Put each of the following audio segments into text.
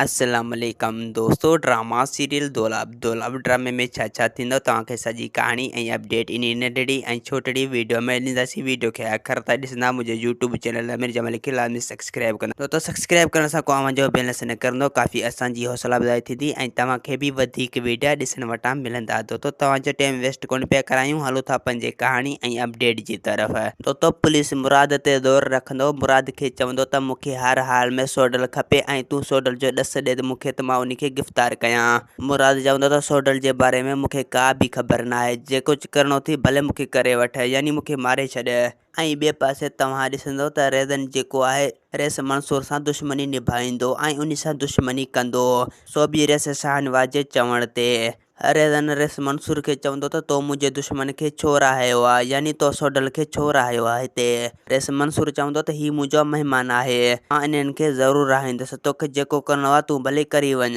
السلام عليڪم دوستو ڊراما سيريل دولاب دولاب ڊرامي ۾ ڇا ڇا ٿيندو توهان کي سڄي ڪهاڻي ۽ اپڊيٽ انهي ننڍڙي ۽ ڇوٽڙي ويڊيو ۾ ڏينداسين ويڊيو کي آخر تائين ڏسندا منهنجي يوٽيوب چينل امير جمالي کي لازمي سبسڪرائب ڪندا دوستو سبسڪرائب ڪرڻ سان ڪو اوهان جو بيلنس نه ڪرندو ڪافي اسان جي حوصلا افزائي ٿيندي ۽ توهان کي به وڌيڪ ويڊيا ڏسڻ وٽان ملندا دوستو توهان جو ٽيم ويسٽ ڪونه پيا ڪرايون هلو ٿا پنهنجي ڪهاڻي ۽ اپڊيٽ جي طرف. دوستو پوليس مراد تي زور رکندو مراد کي چوندو ته مون کي هر حال ۾ سوڍل کپي ۽ تون سوڍل جو ڏس ڏي ته مون کي ته مان ان کي گرفتار ڪيان. مراد چوندو ته سوڍل جي باري ۾ مون کي ڪا به خبر ناهي جيڪو ڪرڻو اٿئي ڀلي مون کي ڪري وٺ يعني مون کي ماري ڇڏ. ۽ ٻئي پاسي توهان ڏسندو ته ريزن جيڪو آهي ريس منصور سان دشمني نڀائيندو ۽ ان سان دشمني ڪندو سو به ريس شاهنواز جي چوڻ تي. ريزن ريس منصور کي چوندو ته تو منهنجي دشمن کي ڇو رهايو آ يعني تو سوڍل کي ڇو رهايو آ هتي؟ ريس منصور چوندو ته هي منهنجو مهمان آهي مان انهن کي ضرور رهائيندس توکي جيڪو ڪرڻو آ تون ڀلي ڪري وڃ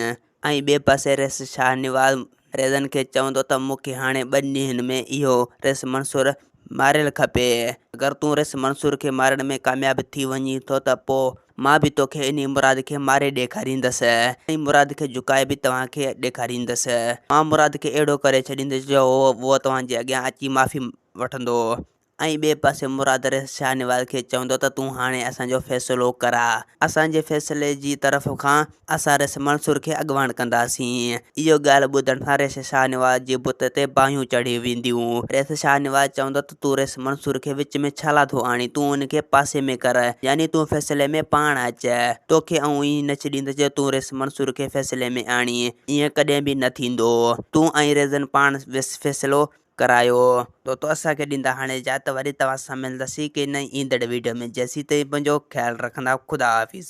۽ ٻئي پاسي ريس شاهنواز ريزن کي چوندو ته مون کي هاڻي ٻن ڏينهن ۾ اهو ريس منصور ماريل کپي اگر تون ريس منصور کي مارڻ ۾ ڪامياب ٿي وڃين ٿو ته پو مان به توکي انهي مراد کي ماري ڏيکاريندس ۽ مراد کي جهڪائي به توهان کي ڏيکاريندس. مان مراد کي اهڙو ڪري ڇڏيندس جو هو توهان جي اڳيان اچي معافي وٺندو. ۽ ٻئي پاسي مراد رئيس شاهنواز کي چوندو ته تون هاڻي اسان جو فيصلو ڪراء. اسان جي فيصلي جي طرف کان اسان رئيس منصور کي اڳواڻ ڪنداسين. اهو ڳالهه ٻڌڻ سان رئيس شاهنواز جي بت تي باهيون چڙهي وينديون. رئيس شاهنواز چوندو ته تون رئيس منصور کي وچ ۾ ڇا لاء ٿو آڻين، تون ان کي پاسي ۾ ڪر، يعني تون فيصلي ۾ پاڻ اچ. توکي آئون ائين نه ڇڏيندس جو تون رئيس منصور کي فيصلي ۾ آڻين، ائين ڪڏهن به نه ٿيندو. تون ۽ ريزن پاڻ فيصلو ڪرايو. دوستو اسان کي ڏيندا هاڻي اجازت وري توهان سان ملنداسين ڪنهن نئين ايندڙ ويڊيو ۾ جيسين تائين پنهنجو خيال رکندا خدا حافظ.